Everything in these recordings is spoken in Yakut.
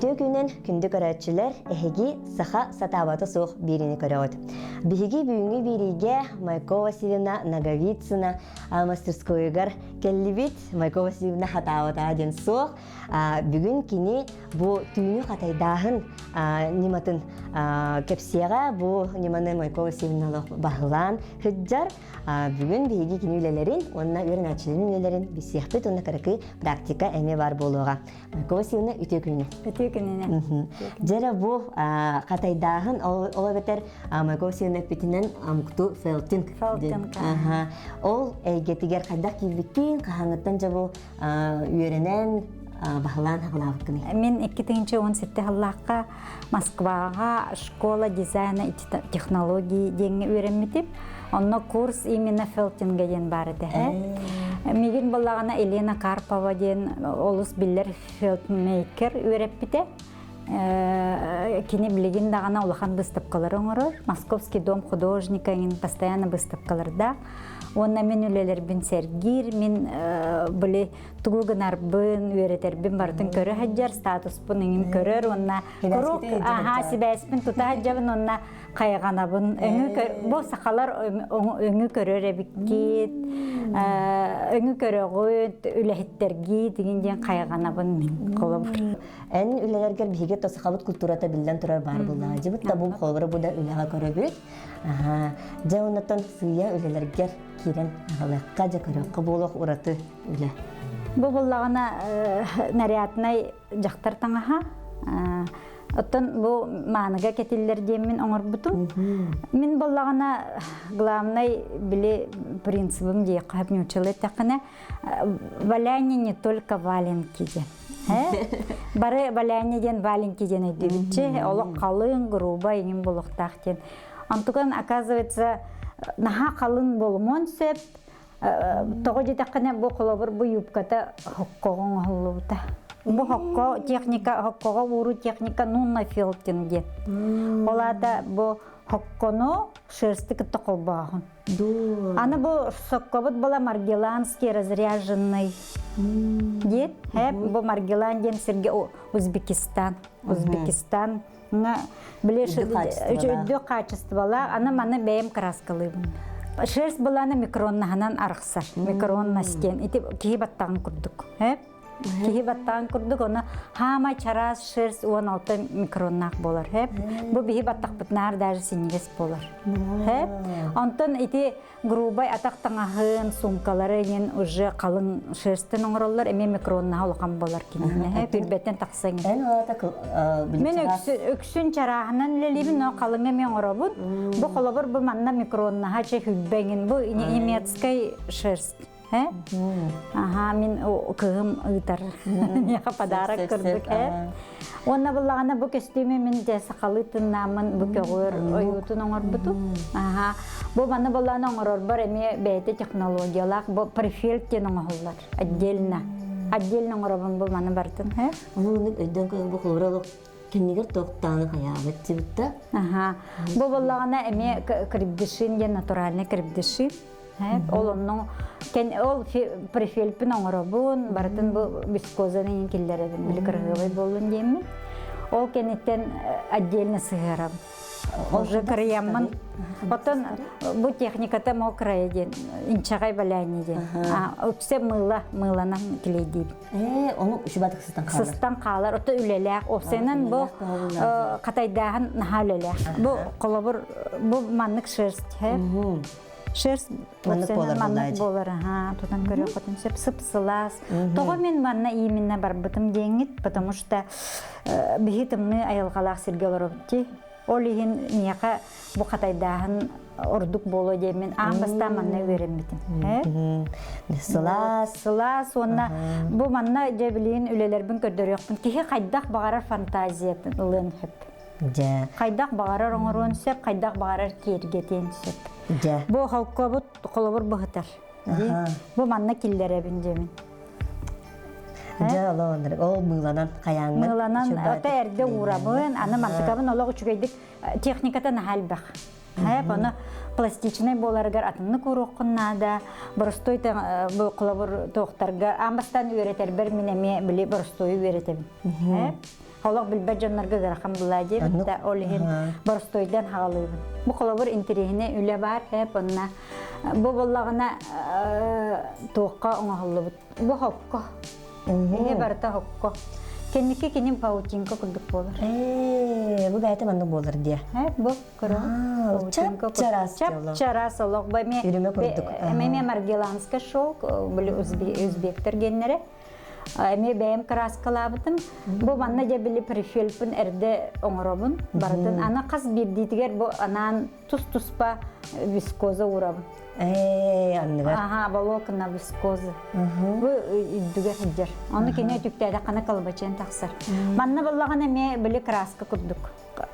Үтүө күнүн күндү көрөөччүлэр, эһиги саха сатаабата суох биириини көрөҕүт. Биһиги бүгүҥҥү биэриигэ Майко Васильевна Ноговицына мастерскойугар кэллибит. Майко Васильевна хатаабата диэн суох. Бүгүн кини бу түүнү хатайдааһын ньыматын кэпсиэҕэ. Бу ньыманы Майко Васильевна баһылаан сылдьар. Бүгүн биһиги кини үлэлэрин уонна үөрэнээччилэрин үлэлэрин билсиэхпит уонна кыракый практика эмиэ баар буолуоҕа. Майко Васильевна, үтүө күнүнэн. Үтүө күнүнэн. Дьэрэ бу хатайдааһын ол эбэтэр Майко Васильевна эппитинэн амукту фелтинг. Фелтинг. Ол эйгэтигэр хайдах киирбиккин, хаһааҥҥыттан дьэ бу үөрэнэн баһылаан хаҕалаабыккыный? Мин 2017 сыллаахха Москваҕа школа дизайна и технологии диэҥҥэ үөрэммитим. Онно курс именно фелтинга диэн баар этэ. Мигин буоллаҕына Елена Карпова диэн олус биллэр фелтмейкер үөрэппитэ. Кини билигин даҕаны улахан быыстапкалары оҥорор. Московский дом художника иҥин постоянно быыстапкалардаах. Уонна мин үлэлэрбин сэргиир, мин били тугу гынарбын, үөрэтэрбин барытын көрө сылдьар, статуспун иҥин көрөр уонна куруук аһаа сибээспин тута сылдьабын уонна хайҕанабын. Өҥү бу сахалар өҥү көрөр эбиккит, өҥү көрөҕүт, үлэһиттэргит игин диэн хайҕанабын мин холобур. Эн үлэлэргэр биһиги то сахабыт культурата биллэн турар баар буоллаҕа. Дьыбыт да бу холобура бу да үлэҕэ көрөбүт. Дьэ оннуттан сыыйа үлэлэргэр киирэн аҕалыахха дьэ көрүөххэ буолуох ураты үлэ. Бу буллаҕына наряднай дьахтар таҥаһа. Оттон бу мааныга кэтиллэр диэммин оҥорбутум. Мин буллаҕына главный били принцибым диэххэ сөп нууччалыы эттэххинэ валяние не только валенки диэн. Бары валяние диэн валенки диэн өйдүүбүтчи. Олох халыҥ, грубо иҥин буолуохтаах диэн. Онтукан оказывается наһаа халыҥ буолумуон сөп. Тоҕо диэтэххинэ бу холобур бу юбката хоккоҕо оҥоһуллубута. Бу хокко техника хоккоҕо ууруу техника нунна филтин диэн. Ол аата бу хоккону шерсти кытта холбооһун. Аны бу соккобут была Маргеланский разряженный диэн. Бу Маргелан диэн сиргэ Узбекистан. Узбекистан били үрдүк хаачыстыбалаах. Аны маны бэйэм краскалыыбын. Шерсть былаана микроннаһынан арахсар. Микронность диэн. Ити киһи баттаҕын курдук. Киһи баттаҕын курдук, оны хаамай чараас шерсть 16 микроннаах буолар. Бу биһи баттахпытынаар даже синньигэс буолар. Онтон ити грубай атах таҥаһын, суумкалары иҥин уже халыҥ шерстен оҥороллор, эмиэ микроннаһа улахан буолар кинини. Түрбэттэн тахсан. Эн улаата Мен өксүн чарааһынан үлэлиибин, но халыҥы эмиэ оҥоробун. Бу холобур бу манна микроннаһа чэ хүлбэ иҥин. Бу немецкай шерсть. Аха, мин кыһым ыытар. Миэхэ подарок курдук. Уонна буллаҕына бу көстүүмү мин дьэ сахалыы тыннааммын бу көҕүөр ойуутун оҥорбутум. Аха, бу маны буллаҕына оҥорорбор эмиэ бэйэтэ технологиялаах бу профиль диэн оҥоһуллар отдельно. Отдельно оҥоробун бу маны барытын. Ону өйдөөн көрөн бу холобура кэннигэр туохтааны хайаабыт дибитта. Аха. Бу буллаҕына эмиэ крепдешин диэн натуральный крепдешин. Ол онно ол профильпин оҥоробун, барытын бу вискозаны иин киллэрэбин, били кыраһыабай буоллун диэммин. Ол кэнниттэн отдельно сыһыарабын. Уже кырыйаммын. Оттон бу техниката мокрая диэн, инчэҕэй валяние диэн. Үксэ мыыла, мыыланан килейдиибин. Ээ, ону үчүбатык сыстан хаалар. Сыстан хаалар, ото үлэлээх. Опсайынан бу хатайдааһын наһаа үлэлээх. Бу холобур, бу маннык шерсть, Шерсть маннык буолар маннык буолар аха тутан көрүөххүтүн сөп сып-сылаас. Тоҕо мин манна именно барбытым диэҥҥит, потому что биһи тымныы айылҕалаах сиргэ олоробут дии. Ол иһин миэхэ бу хатайдааһын ордук буолуо диэммин аан бастаан манна үөрэммитим. Сылаас. Сылаас уонна бу манна дьэ билигин үлэлэрбин көрдөрүөхпүн. Киһи хайдах баҕарар фантазиятын ылыан сөп. Дьэ. Хайдах баҕарар оҥоруон сөп, хайдах баҕарар киэргэтиэн сөп. Дьэ. Бу холкобут холобур быһытар. Бу манна киллэрэбин диэмин. Дьэ, олооннор ол мыыланан хайааҥмын. Мыыланан ото эрдэ уурабын, аны мантыкабын олох үчүгэйдик техниката наһаа элбэх. Хэп, ону пластичнай буоларыгар атыннык ууруоххун наада. Боростуой холобур туохтарга аан бастаан үөрэтэрбэр мин эмиэ били боростуойу үөрэтэбин. Олох билбэт дьоннорго ыарахан булаа диэбит да, ол иһин боростуойдан хаҕалыыбын. Бу холобур интэриэһинэй үлэ баар, эп онно бу буоллаҕына туохха оҥоһуллубут. Бу хокко. Эһи барыта хокко. Кэнники киним паутинка курдук буолар. Ээ, бу бэйэтэ маннык буолар диэ. Э, бу көрөҕүн. Чап-чараас. Чап-чараас олох. Бу эмиэ Үрүмэ курдук. Эмиэ Маргиланская шелк, были узбектар геннere. Эмиэ бэйэм кырааскалаабытым. Бу манна дьэ били прифельпин эрдэ оҥоробун. Барытын аны хас биирдиитигэр бу анаан тус-туспа вискоза уурабын. Ээ, анныгар. Аха, волокна вискоза. Бу үрдүгэр сылдьар. Ону кини өтүктээтэххинэ калбачыан тахсар. Манна буоллаҕына эмиэ били краска курдук.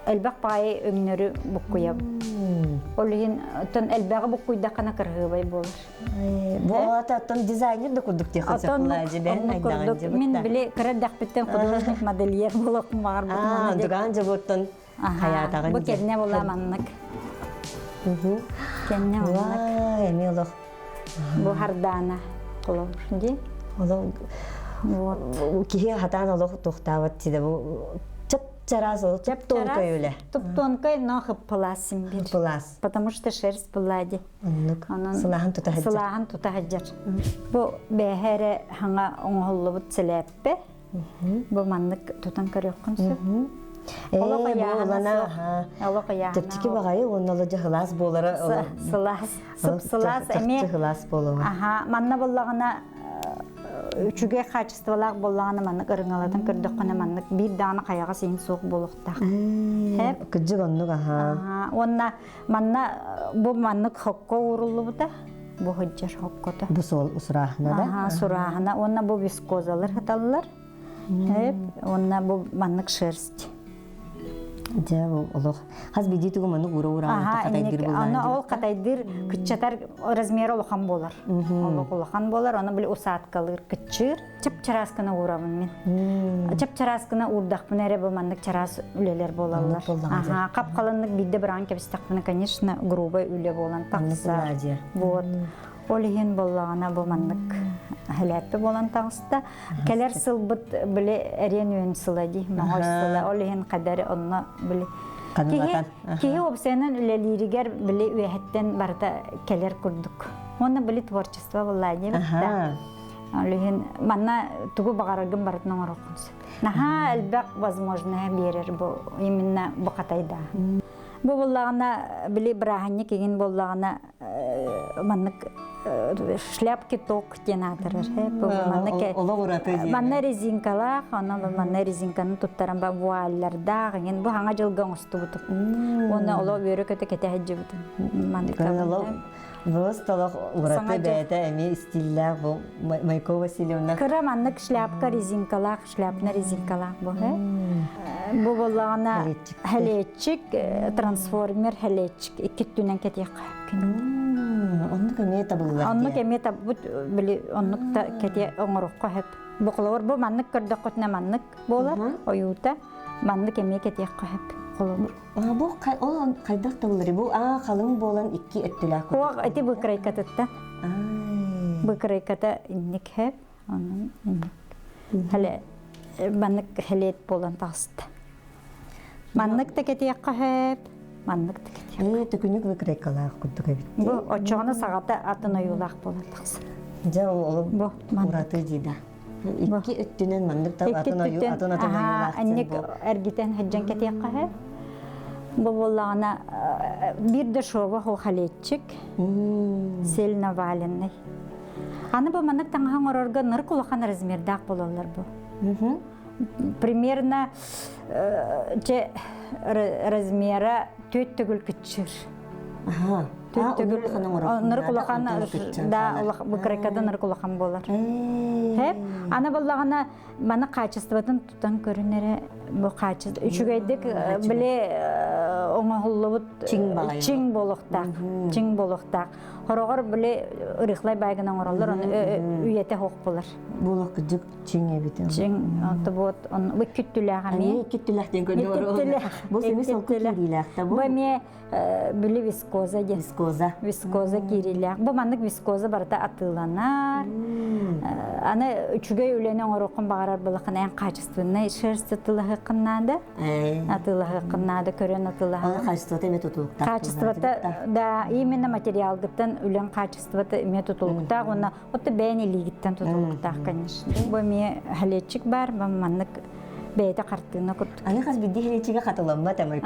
Элбэх баайы өҥнөрү буккуйабын. Ол иһин оттон элбэҕи буккуйдаххына кырһыабай буолар. Бу аата оттон дизайнер да курдук диэххэ сөп курдук. Мин били кыра эрдэхпиттэн художник модельер буолуохпун баҕарбытым. Дугаан дьобуоттан хайаатаҕын Бу кэннэ була маннык. Кэннэ маннык. Эмиэ олох. Бу хардаана холобур дии. Олох киһи хатаан олох туохтаабат сидэ бу чап-чараас олох чап-тонкой үлэ. Туп-тонкой, но хыппылаас син Хыппылаас. Потому что шерсть была ди. Оннук. Сылааһын тута сылдьар. Сылааһын тута сылдьар. Бу бэһэ эрэ хаҥа оҥоһуллубут сэлээппэ. Бу маннык тутан көрүөххүн сөп. Олох ыйааһына Олох ыйааһына. Чэпчэки баҕайы уонна оло дьаһылаас буолара сылаас сып-сылаас эмиэ сылаас буолуоҕа. Аха, манна буоллаҕына үчүгэй хаачыстыбалаах буоллаҕына маннык ырыҥалатан көрдөххүнэ маннык биир даҕаны хайаҕас иһин суох буолуохтаах. Хэп. Кырдьык оннук аха. Уонна манна бу маннык хокко ууруллубута. Бу сылдьар хоккото. Бу суол сурааһына да? Аха, сурааһына. Уонна бу вискозалар сыталлар. Хэп. Уонна бу маннык шерсть. Дьэ бу олох хас биирдии тугу маннык уура уураан хатайдыыр буллаан. Аны ол хатайдыыр кыччатар размера улахан буолар. Олох улахан буолар, оны били усадкалыыр кыччыыр. Чап-чараас гына уурабын мин. Чап-чараас гына уурдахпына эрэ бу маннык чараас үлэлэр буолаллар. Аха, хап-халыннык биирдэ быраан кэбистэхпинэ, конечно, грубай үлэ буолан тахсар. Вот. Ол иһин буоллаҕына бу маннык хэлээппэ буолан таҕыста. Кэлэр сылбыт били эриэн үөн сыла дии, моҕой сыла. Ол иһин кадары онно били киһи киһи уопсайынан үлэлииригэр били үөһэттэн барыта кэлэр курдук. Уонна били творчество буоллаа диэбит да. Ол иһин манна тугу баҕараргын барытын оҥоруоххун сөп. Наһаа элбэх возможность биэрэр бу именно бу Хатайда. Бу буоллаҕына били бырааһынньык игин буоллаҕына маннык шляпки ток диэн аатырар. Маннык манна резинкалаах, онон манна резинканы туттаран ба вуаллардаах иҥин бу хаҥа дьылга оҥостубутум. Уонна оло үөрэ-көтө кэтэ сылдьыбытым. Маннык Просто олох ураты бэйэтэ эмиэ стиллээх бу Майко Васильевна. Кыра маннык шляпка резинкалаах, шляпна резинкалаах бу. Бу боллаҕына хэлиэтчик, трансформер хэлиэтчик икки өттүнэн кэтиэххэ Оннук эмиэ табыллар. Оннук эмиэ таббыт били оннук та кэтиэ оҥороххо сөп. Бу холобур бу маннык көрдөххүтүнэ маннык буолар ойуута маннык эмиэ кэтиэххэ сөп холобур. Бу ол хайдах табылларый? Бу аа халыҥ буолан икки өттүлээх курдук. Ити быкырайкатыттан. Быкырайката инник хэп, онон инник. Хәле маннык хәлиэт буолан таҕыста. Маннык да кэтиэххэ сөп, маннык да кэтиэххэ. Ээ, төкүнүк выкройкалаах курдук эбит. Бу оччоҕуна саҕата атын ойуулаах буолан тахсар. Дьэ, ол бу ураты дии да. Икки өттүнэн маннык атын ойуу, атын атын ойуулаах. Анник эргитэн сылдьан кэтиэххэ сөп. Бу буоллаҕына биир да шова халетчик, сельноваленный. Аны бу маннык таҥаһы оҥорорго нырык улахан размердаах буолаллар бу. Примерно че размера түөрт төгүл кыччыыр. Түөрт төгүл нырык улахан да быкырайкада нырык улахан буолар. Хэп аны буоллаҕына маны качествотын тутан көрүн эрэ бу качество үчүгэйдик били оҥоһуллубут чиҥ чиҥ буолуохтаах чиҥ буолуохтаах. Хороҕор били ырыхлай байгын оҥороллор, оны үйэтэ хоох болар. Булах кыдьык чиҥ эбит. Чиҥ, онто вот он бу күттүлээх эмиэ. Эмиэ күттүлээх диэн көрдө. Бу семи солку киириилээх та бу. Бу эмиэ били вискоза диэн. Вискоза. Вискоза киириилээх. Бу маннык вискоза барыта атыыланар. Аны үчүгэй үлэни оҥоруоххун баҕарар былахын эн качественный шерсть атыылаһыаххын наада. Атыылаһыаххын наада, көрөн атыылаһа. Ол качествота эмиэ тутулуктаах. Качествота да, именно материалгыттан үлэҥ качествота эмиэ тутулуктаах уонна отто бэйэн илиигиттэн тутулуктаах, конечно. Бу эмиэ халетчик бар, бу маннык бэйэтэ хартыына курдук. Аны хас биирдии халетчигэ хатыламмат амай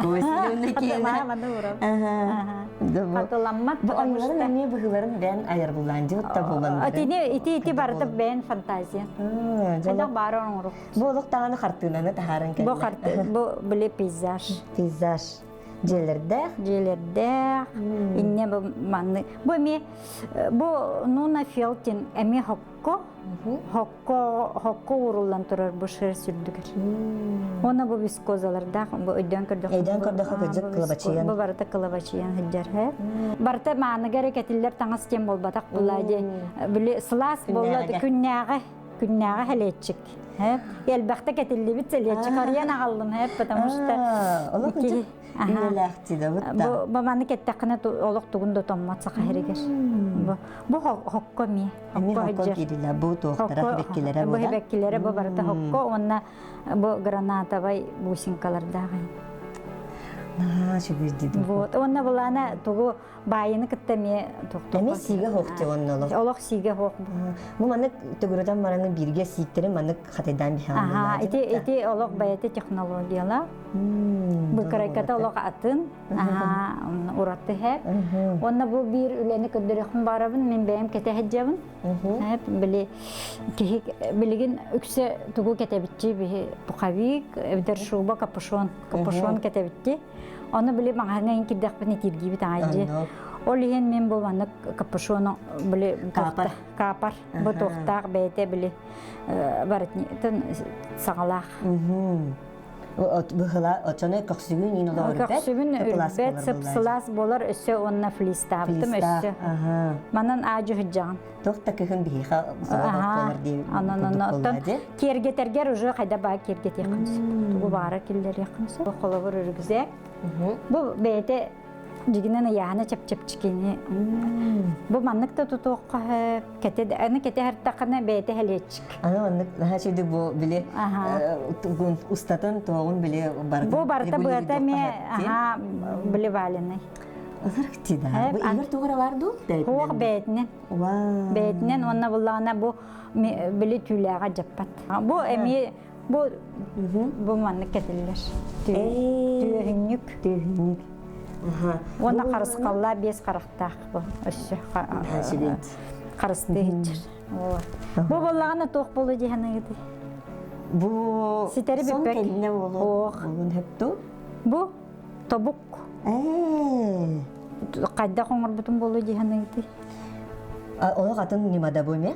Хатыламмат. Бу оҥолорун эмиэ быһыыларын бэйэн айар буллаан дьыбытта булан. Итини ити ити барыта бэйэн фантазия. Хайдах баары оҥорук. Бу олох даҕаны хартыынаны таһааран кэллэ. Бу харты бу били пейзаж. Пейзаж. Дьиэлэрдээх. Дьиэлэрдээх. Инне бу манны. Бу эмиэ бу Нуна Фелтин эмиэ хокко хокко хокко ууруллан турар бу шер сүрдүгэр. Уонна бу вискозалардаах бу өйдөөн көрдөххө Өйдөөн көрдөххө кырдьык кылабачыйан. Бу барыта кылабачыйан сылдьар. Барыта мааныга эрэ кэтиллэр таҥас диэн буолбатах була дии. Били сылаас буолла күннээҕи күннээҕи хэлиэччик. Элбэхтэ кэтиллибит сэлиэччик арыйан аҕаллым потому что олох Бу маны кэттэххинэ олох тугун да томмот саха сиригэр. Бу бу хокко эмиэ. Хокко киирилэ бу туохтара бэккилэрэ бу бэккилэрэ бу барыта хокко уонна бу гранатовай бусинкалардаах. Наһаа үчүгэй дии. Вот уонна булаана тугу баайыны кытта эмиэ тохтоо. Эмиэ сиигэ хоох дии онно олох. Олох сиигэ хоох. Бу маннык төгүрүтэн бараны бииргэ сииктэри маннык хатайдаан биһэҕин. Ити ити олох бэйэтэ технологияла. Быкырайката олох атын. Аха, ураты хэп. Онно бу биир үлэни көрдөрүөхпүн баарабын, мин бэйэм кэтэ сылдьабын. Били киһи билигин үксэ тугу кэтэбитчи биһи пуховик, эбэтэр шуба, капюшон, капюшон кэтэбитти. Ону били маҕаһыҥҥа иҥ кирдэхпинэ итииргиибит аҕай Ол иһин мин бу маннык капюшону били каапар каапар бу туохтаах бэйэтэ били барытын саҕалаах. Быһыла очону көхсүгүн иин олоҕор Көхсүбүн үрбэт, сып-сылаас болар өссө уонна флистаабытым өссө. Манан аадьы сылдьаҕын. Туох да кыһын биһиэхэ болар дии. Онон оттон киэргэтэргэр уже хайда баа киэргэтиэххин сөп. Тугу баара киллэриэххин сөп. Холобур рюкзак. Бу бэйэтэ дьигинэн ыйааһына чэпчэпчикини. Бу маннык да тутуохха сөп. Кэтэ аны кэтэ хартахына бэйэтэ хэлиэччик. Аны маннык наһаа үчүгэй бу били устатын туоҕун били барытын Бу барыта быата эмиэ аха били валеный. Ыларык да. Бу игер тугара бар дуу? Хуох бэйэтинэн. Бэйэтинэн уонна буллаҕына бу били түүлээҕэ дьаппат. Бу эмиэ бу бу маннык кэтиллэр. Түөһүнньүк. Түөһүнньүк. Уонна харысхаллаа биэс харахтаах бу өссө харыстыы иһиччэр. Бу буоллаҕына туох буолуо дии саныыгытый? Бу ситэри сон кэннэ буолуо. Буолун Бу тобук. Хайдах оҥорбутум буолуо дии саныыгытый? Олох атын ньымада бу эмиэ?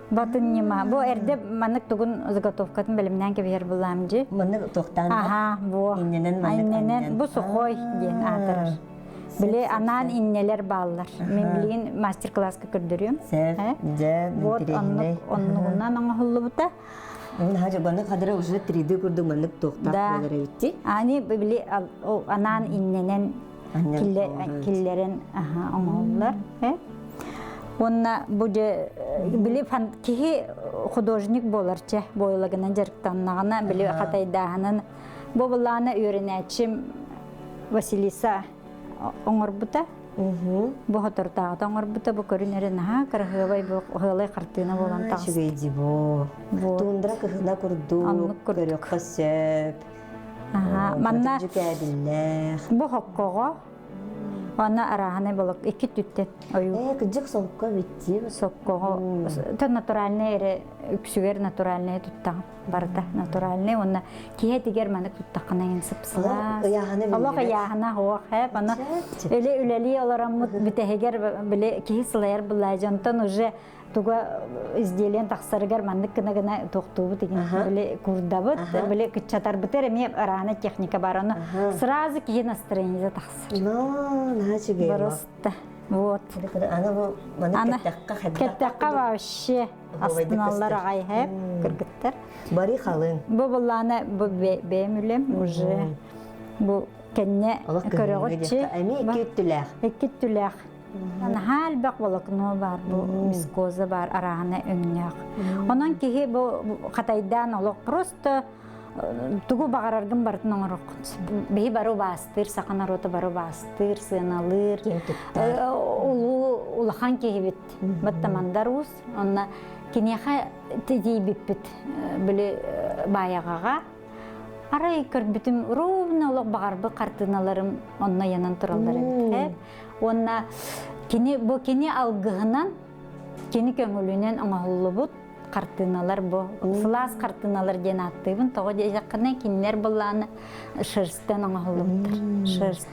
Батын ньыма. Бу эрдэ маннык тугун заготовкатын бэлэмнээн кэбиһэр булаам дьи. Маннык туохтаан Аха, бу. Иннэнэн маннык Иннэнэн бу сухой диэн аатырар. Били анаан иннэлэр бааллар. Мен билигин мастер-класска көрдөрүөм. Сөп, дьэ, Вот оннук оннугунан оҥоһуллубута. Наһаа маннык хадара уже 3D курдук маннык туохтаах буолар эбитти. Ани били анаан иннэнэн киллэрэн оҥоһуллар. Уонна бу дьэ били киһи художник буолар чэ буойлагынан дьарыктаннаҕына били хатайдааһынын бу былаана үөрэнээччим Василиса оҥорбута. Бу хотортааҕыта оҥорбута бу көрүн эрэ наһаа кыраһыабай бу ыһыалай хартыына буолан таҕыста. Үчүгэй дии бу. Туундра кыһына курдук көрүөххэ сөп. Манна дьүкээбиллээх. Бу хоккоҕо Аны арааһынай болок икки түттэн ойуу. Ээ, кыдьык солко битти. Соккоҕо то натуральный эрэ үксүгэр натуральный туттаҕын барыта натуральный уонна киһи этигэр маннык туттаххына ин сыпсылаас. Олох ыйааһына хуох хэп аны өле үлэлии олороммут бүтэһигэр били киһи сылайар буллаа дьонтон уже туга изделиен тахсарыгар маннык гына гына туохтуубут игин били курдабыт били кыччатарбытыр эмиэ араана техника бар ону сразу киһи настроениета тахсар наһаа үчүгэй просто. Вот. Аны бу маны кэттэххэ Кэттэххэ вообще астыналлар аҕай хэп кыргыттар. Бары халыҥ. Бу буллаана бу бэйэм үлэм уже бу кэннэ көрөҕүтчи. Эми икки өттүлээх. Икки өттүлээх. Наһаа элбэх волокно бар бу вискоза бар арааһына өҥнөөх. Онон киһи бу хатайдаан олох просто тугу баҕараргын барытын оҥороххун. Биһи бары убаастыыр, саха норуота бары убаастыыр, сыаналыыр. Улуу улахан киһибит. Баттамандар уус. Онно киниэхэ тиийбиппит били баайаҕаҕа. Арай көрбүтүм ровно олох баҕарбыт хартыыналарым онно ыйанан тураллар эбит. Уонна кини бу кини алгыһынан, кини көҥүлүнэн оҥоһуллубут хартыыналар бу сылаас хартыыналар диэн ааттыыбын. Тоҕо диэтэххинэ кинилэр былааны шерстэн оҥоһуллубуттар. Шерсть.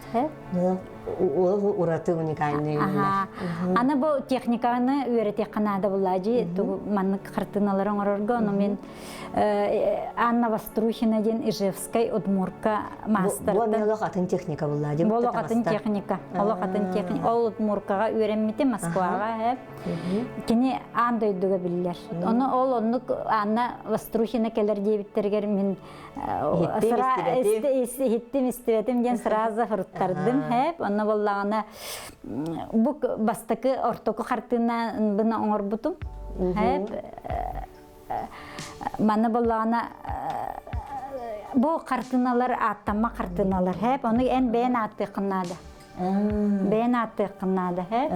Ол ураты уникальный. Аны бу техниканы үөрэтиэххэ наада булаажи тугу маннык хартыыналары оҥорорго ону мин Анна Вострухина диэн Ижевскай удмурка маастар. Бу олох атын техника булла Бу олох атын техника. Олох атын техника. Ол удмуркаҕа үөрэммитим Москваҕа хэп. Кини аан дойдуга биллэр. Ону ол оннук Анна Вострухина кэлэр диэбиттэригэр мин иһиттим истибэтим диэн сразу хоруттардым хэп. Онно боллаҕына бу бастакы ортоку хартыынабын оҥорбутум. Хэп Манна боллаҕына бу хартыыналар ааттамма хартыыналар хэп ону эн бэйэн ааттыаххын наада. Бэйэн ааттыаххын наада хэп.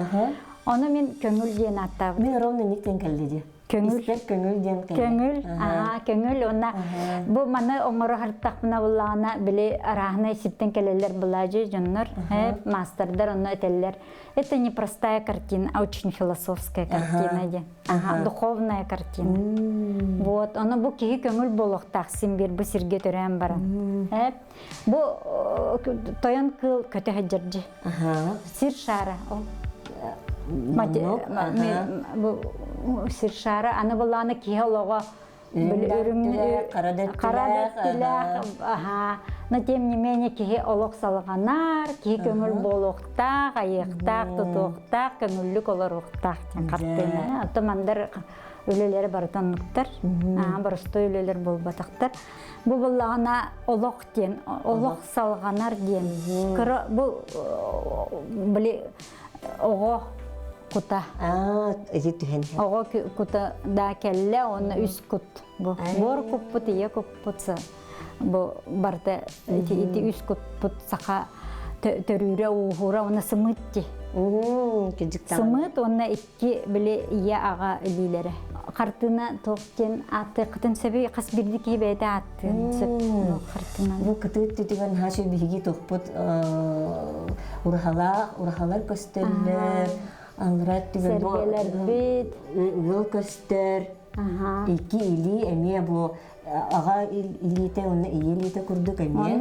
Ону мин көҥүл диэн ааттаабытым. Мин ровно никтен кэлли дии. Көҥүл. Истэр көҥүл диэн кэлли. Көҥүл, аа, көҥүл уонна бу маны оҥоро сырыттахпына буллаҕына били арааһынай сиртэн кэлэллэр былаадьы дьоннор, хэп, маастардар онно этэллэр. Это не простая картина, а очень философская картина диэн. Ага, духовная картина. Вот, ону бу киһи көҥүл буолуохтаах син биир бу сиргэ төрөөн баран. Эп, бу тойон кыыл көтө сылдьар Сир шара ол. Бу сир шара аны булааны киһи олоҕо Хара дөттүлээх, аха. Но тем не менее киһи олох салҕанар, киһи көҥүл буолуохтаах, айыахтаах, тутуохтаах, көҥүллүк олоруохтаах диэн хартыына. Оттон мандар үлэлэри барыта оннуктар, боростуой үлэлэр буолбатахтар. Бу буллаҕына олох диэн, олох салҕанар диэн. Кыра бу били оҕо кута. Ити түһэн. Оҕо кута да кэллэ, онно үс кут. Бу буор куппут, ийэ куппут бу барыта ити ити үс куппут саха төрүүрэ ууһуура уонна сымыыт ди. Сымыыт уонна икки били ийэ аҕа илиилэрэ. Хартыына туох диэн ааттыаххытын сөбүй хас биирдии киһи бэйэтэ ааттыан сөп хартыына. Бу кытыт түтүгэн хашы биһиги тухпут ураһалаах ураһалар көстөллөр аллара түгэн бу Сэргэлэрбит ыал көстөр икки илии эмиэ бу аҕа илиитэ уонна ийэ илиитэ курдук эмиэ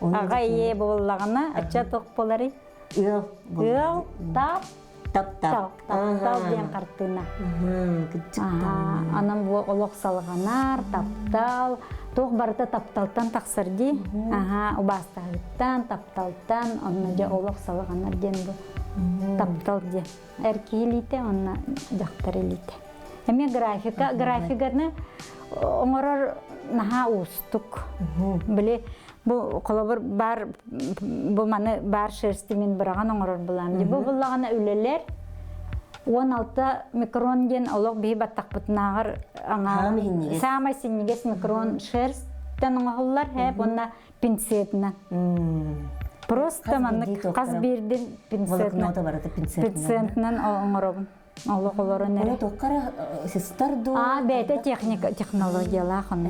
Онна аҕа ийэ буоллаҕына ачча туох буоларый ыал ыал тап Таптал. Таптал диэн хартыына. Анан бу олох салҕанар, таптал, туох барыта тапталтан тахсар дии. Аха, убаастаһыттан, тапталтан, онно дьэ олох салҕанар диэн бу. Таптал диэн. Эр киһи илиитэ, онно дьахтар илиитэ. Эмиэ графика, графиканы оҥорор наһаа уустук. Били Бу холобур бар бу маны бар шерсти мин быраҕан оҥорор булаам. Бу буллаҕына үлэлэр 16 микрон диэн олох биһи баттахпытынааҕар аҥаар саамай синньигэс микрон шерсттэн оҥоһуллар һээп уонна пинцетинэн. Просто маннык хас биирдин пинцетинэн пинцетинэн оҥоробун. Олох олорон эрэ. Тоққара сыстар дуу? А, бэйэтэ техника, технологиялаах онно.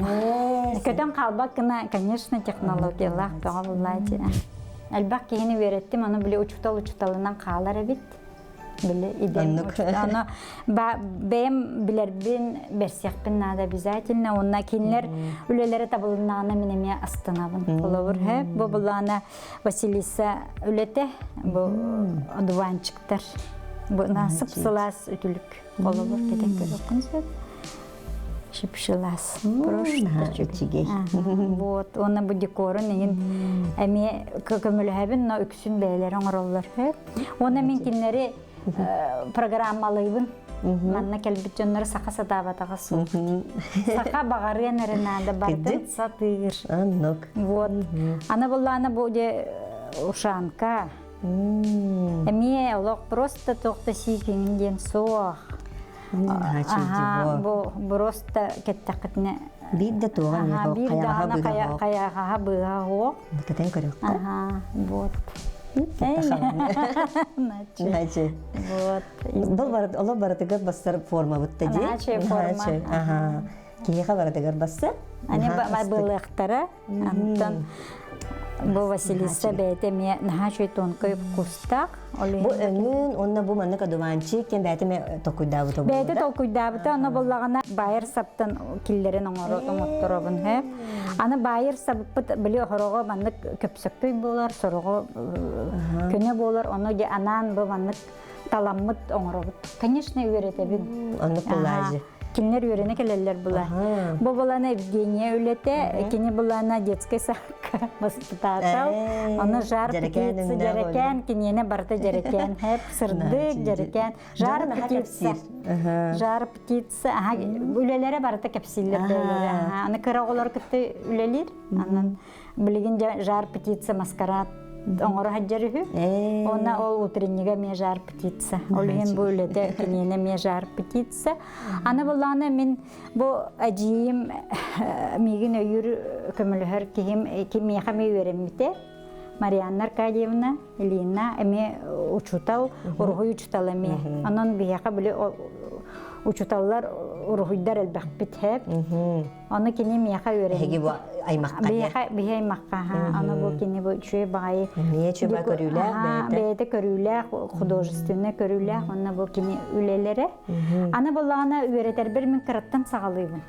Көтөн хаалбат гына, конечно, технологиялаах бөҕө буллаачы. Элбэх киһини үөрэттим, ону били учутал учуталынан хаалар эбит. Били идэм Ону бэйэм билэрбин, бэрсиэхпин наада обязательно. Онна кинилэр үлэлэрэ табылыннаҕына мин эмиэ астынабын. Холобур, бу булаана Василиса үлэтэ, бу одуванчиктар. Бу сып-сылаас үтүлүк холобур кэтэн көрүөххүн сөп. Шипшилас. Просто үчүгэй. Вот, уонна бу декорун иһин эмиэ көмөлөһөбүн, но үксүн бэйэлэрэ оҥороллор. Уонна мин кинилэри программалыыбын. Манна кэлбит дьоннору саха сатаабатаҕа суох. Саха баҕарыан эрэ наада бардын сатыыр. Оннук. Вот. Аны буллаана бу де ушанка. Эмиэ олох просто туох да сиикиҥин диэн суох. Аха, бу просто кэттэххитинэ биир да туоҕа эмиэ биир даҕаны хайаҕаһа быыһа суох. Кэтэн көрүөххэ. Аха, вот. Начи. Вот. Бұл барыт, оло барытыгар бассар форма бутта ди. Начи форма. Аха. Киһиэхэ барытыгар бассар. Ани былыахтара. Антон бу Василиса бэйэтэ эмиэ наһаа үчүгэй тонкой вкустаах. Бу өҥүн уонна бу маннык одуванчик диэн бэйэтэ эмиэ толкуйдаабыта Бэйэтэ толкуйдаабыта, ону буллаҕына байыр саптан киллэрин оҥотторобун һэ. Аны байыр сабыппыт били хороҕо маннык көпсөккөй буолар, сороҕо көнө буолар, ону дьэ анаан бу маннык таламмыт оҥоробут. Конечно, үөрэтэбин. Оннук булаажы. Кинилэр үөрэнэ кэлэллэр була. Бу булана Евгения үлэтэ, кини булана детский садка воспитатель. Оны жар птица дьэрэкээн, киниэнэ барыта дьэрэкээн. Хэп сырдык дьэрэкээн. Жар птица. Жар птица. Аха, үлэлэрэ барыта кэпсииллэр бэйэлэрэ. Аны кыра оҕолор кытта үлэлиир. Анан билигин жар птица маскарад оҥоро сылдьар үһү. Уонна ол утреннига эмиэ жар птица. Ол иһин бу үлэтэ киниэнэ эмиэ жар птица. Аны буллаҕына мин бу эдьиийим миигин өйүүр көмөлөһөр киһим миэхэ эмиэ үөрэммитэ. Марианна Аркадьевна, Лина эмиэ учуутал, уруһуй учуутала эмиэ. Онон биһиэхэ били учууталлар уруһуйдар элбэхпит хэп. Ону кини миэхэ үөрэммит. Эһиги бу аймахха Биһиэхэ биһи аймахха аны бу кини бу үчүгэй баҕайы Эмиэ үчүгэй көрүүлээх бэйэтэ. Бэйэтэ көрүүлээх, художественнай көрүүлээх уонна бу кини үлэлэрэ. Аны буллаҕына үөрэтэрбэр мин кыраттан саҕалыыбын.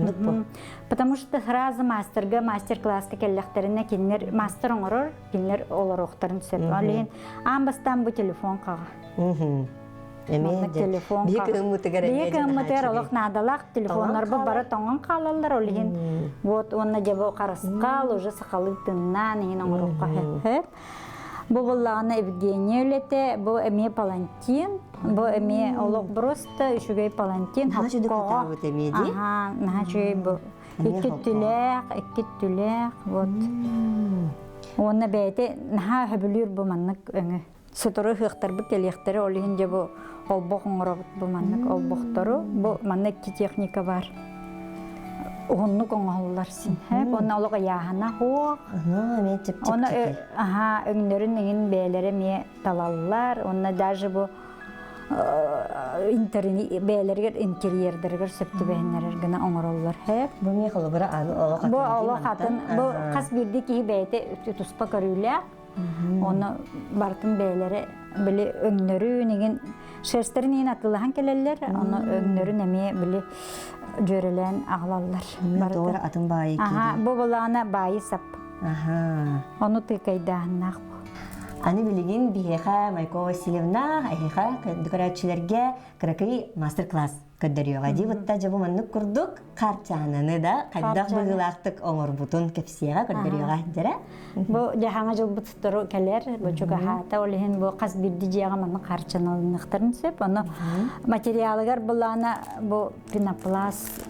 Нук бу. Потому что сразу мастерга, мастер-класска кэллэхтэринэ кинилэр мастер оҥорор, кинилэр олоруохтарын сөп. Ол иһин аан бастаан бу телефон хаҕа. Эмиэ телефон биһи кыһыммытыгар биһи кыһыммытыгар олох наадалаах телефоннарбыт бары тоҥон хаалаллар ол иһин вот уонна дьэ бу харысхал уже сахалыы тыннаан иһин оҥоруохха сөп бу буллаҕына Евгения үлэтэ бу эмиэ палантин бу эмиэ олох просто үчүгэй палантин наһаа аха наһаа үчүгэй бу икки өттүлээх икки өттүлээх вот уонна бэйэтэ наһаа сөбүлүүр бу маннык өҥү Сотору ыһыахтарбыт кэлиэхтэрэ, ол иһин дьэ бу олбох оҥоробут бу маннык олбохтору. Бу манна икки техника бар. Уһуннук оҥоһуллар син. Уонна олох ыйааһына суох. Оны аха өҥнөрүн иҥин бэйэлэрэ эмиэ талаллар. Уонна даже бу бэйэлэригэр интерьердэригэр сөп түбэһиннэрэр гына оҥороллор. Бу эмиэ холобура олох Бу олох атын. Бу хас биирдии киһи бэйэтэ туспа көрүүлээх. Оны бартын бэйэлэрэ били өҥнөрүн игин шерстэрин иин атылаһан кэлэллэр, ону өҥнөрүн эмиэ били дьүөрэлээн аҕалаллар. Барыта атын баайы Аха, бу булаана баайы сап. Аха. Ону тыыкайдааһыннаах бу. Аны билигин биһиэхэ Майко Васильевна эһиэхэ көрөөччүлэргэ кыракый мастер-класс көрдөрүөҕэ дии бытта дьэ бу маннык курдук харчаананы да хайдах быһыылаахтык оҥорбутун кэпсиэҕэ көрдөрүөҕэ дьэрэ бу дьаһаҥа дьылбыт сотору кэлэр бу чугаһаата ол иһин бу хас биирдии дьиэҕэ маннык харчаналыныахтарын сөп ону материалыгар былаана бу пенопласт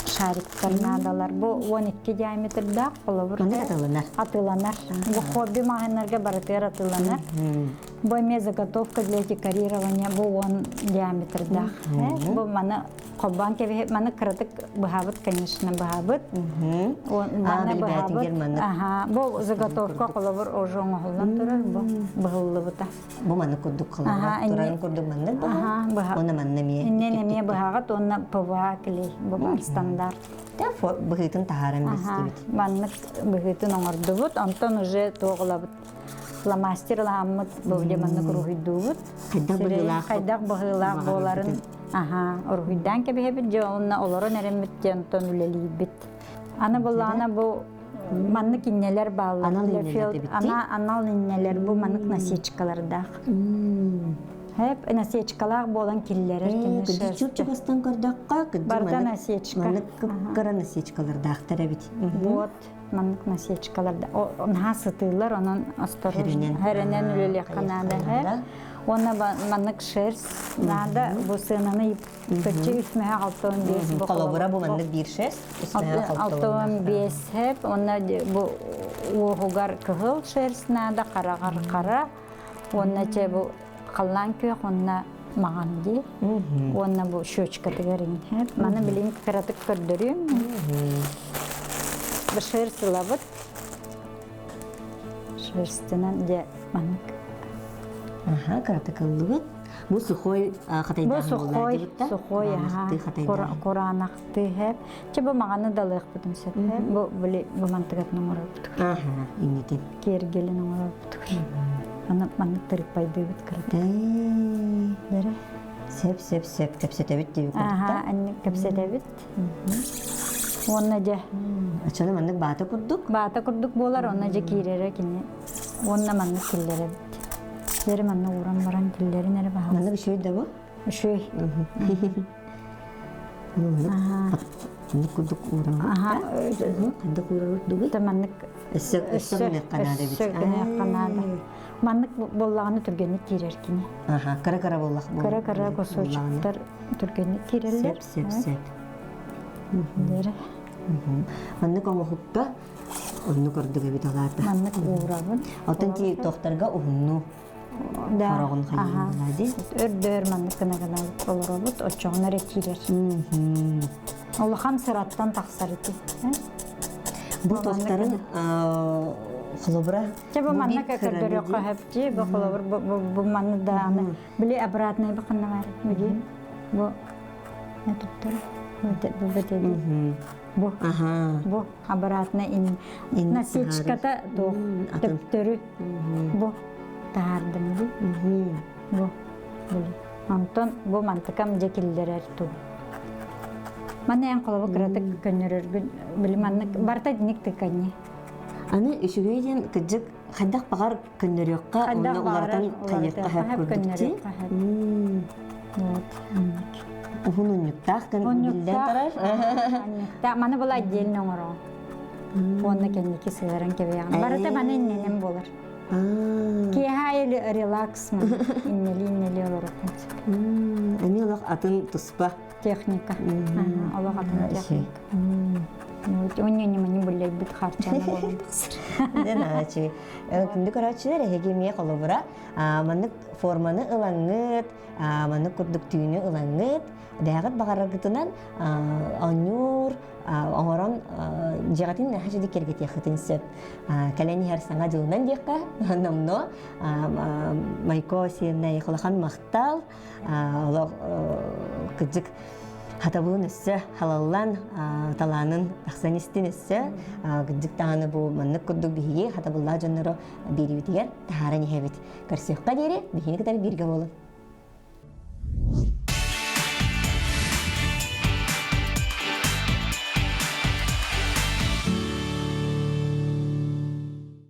шариктар наадалар бу 12 диаметрдаах холобур атыланар атыланар бу хобби маҕаһыыннарга барытыгар атыланар Бу эмиэ заготовка для декорирования бу уон диаметрдаах. Бу маны холбоон кэбиһи маны кыратык быһабыт, конечно, быһабыт. Маны быһабыт. Аха, бу заготовка холобур уже оҥоһуллан турар бу быһыллыбыта. Бу маны курдук холобур турарын курдук маннык быһа. Уонна манна эмиэ. Иннен эмиэ быһаҕыт уонна ПВА клей бу бар стандарт. Быһыытын таһааран билсибит. Маннык быһыытын оҥордубут, онтон уже туоҕулабыт фломастер ылааммыт бу маннык уруһуйдуубут. Хайдах быһыылаах хайдах быһыылаах буоларын аха уруһуйдаан кэбиһэбит дьэ онно олорон эрэммит дьэ онтон үлэлиибит. Аны буллаҕына бу маннык иннэлэр бааллар. Анал иннэлэр Ана анал иннэлэр бу маннык насечкалардаах. Хэп насечкалаах буолан киллэрэр кини Кыдьы чуп-чугастан көрдөххө, кыдьы Барда маннык насечка. маннык кыра насечкалардаахтар эбит. Вот маннык насечкалар наһаа сытыылар, онон Хэринэн. хэрэнэн үлэлиэххэ наада. Хайыахха Уонна маннык шерсть наада, бу сыананы көччү үсмэһэ 65 бу Холобура бу маннык биир шерсть, үсмэһэ 65 хэп, уонна бу уоһугар кыһыл шерсть наада, хараҕар хара, уонна чэ бу халлаан күөх уонна маҕан дии. Уонна бу щечкатыгар иҥһэп. Маны билин кыратык көрдөрүөм. Бу шерсть ылабыт. Шерстинэн дьэ маннык. Аха, кыратык ыллыбыт. Бу сухой Бу сухой, сухой, аха, кураанахтыы хэп. Чэ бу маҕаны далыахпытын сөп. Бу били бу мантыгатын оҥоробут. Аха, иннитин. Киэргэлин оҥоробут. Аны маннык тырыппайдыыбыт кырата. Дэрэ. Сөп, сөп, сөп. Кэпсэтэбит диэбит Аха, анник кэпсэтэбит. Уонна дьэ. Ачаны маннык баата курдук? Баата курдук буолар, онно дьэ киирэрэ кини. Уонна маннык киллэрэбит. Дьэри манна ууран баран киллэрин эрэ баһаҕас. Маннык үчүгэй да бу? Үчүгэй. Маннык курдук ууран. Аха. Ханнык уурар дугуй? Маннык Өссө өссө гыныахха наада эбит. Өссө гыныахха наада. Маннык буоллаҕына түргэнник киирэр кини. Аха, кыра-кыра буоллах Кыра-кыра кусочектар түргэнник киирэллэр. Сөп, сөп, сөп. Маннык оҥоһукка оннук ордук эбит алаата. Маннык уурабын. Оттон ти тохтарга уһунну хороҕун хайыылаа ди. Өрдөөр маннык гына гына олоробут, оччоҕуна эрэ киирэр. Улахан сыраттан тахсар ити. Бу тохтарын холобура Чэ бу манна көрдөрүөххэ хөпчи, бу холобур бу манны дааны били обратный бу ханна бар били бу не туттар бу бу бу бу обратно ин насечката туох төптөрү бу таһаардым бу били онтон бу мантыкам дьэ киллэрэр туу Манна эн холобу кыратык көннөрөргүн били маннык барыта итинник тыканньы. Аны үчүгэй диэн кырдьык хайдах баҕар көннөрүөххэ уонна уларытан хайыахха сөп курдук дии. Уһун унньуктаах гын биллэн турар. Унньуктаах. Маны була отдельно оҥороҕун. Уонна кэнники сыһыаран кэбиһэҕин. Барыта маны иннэнэн буолар. Киэһэ аайы релакс маны иннэли-иннэли олороххун сөп. Эмиэ олох атын туспа. Техника. Олох атын техника. Унньуни буллайбыт харчана буолан тахсар. Дэ Күндү көрөөччүлэр эһиги эмиэ холобура маннык форманы ылаҥҥыт, маннык курдук түүнү ылаҥҥыт, дэҕит баҕараргытынан оонньуур, оҥорон дьиэҕитин наһаа дьиди кэргэтиэххитин сөп. Кэлэн иһэр саҥа дьылынан диэххэ, номно Майко сиэннэй улахан махтал, олох кырдьык хатабылын өссө халаллан талаанын тахсан истин өссө кырдьык даҕаны бу маннык курдук биһиги хатабыллаах дьоннору биэрибитигэр таһааран иһэбит. Көрсүөххэ диэри биһини кытары бииргэ буолун.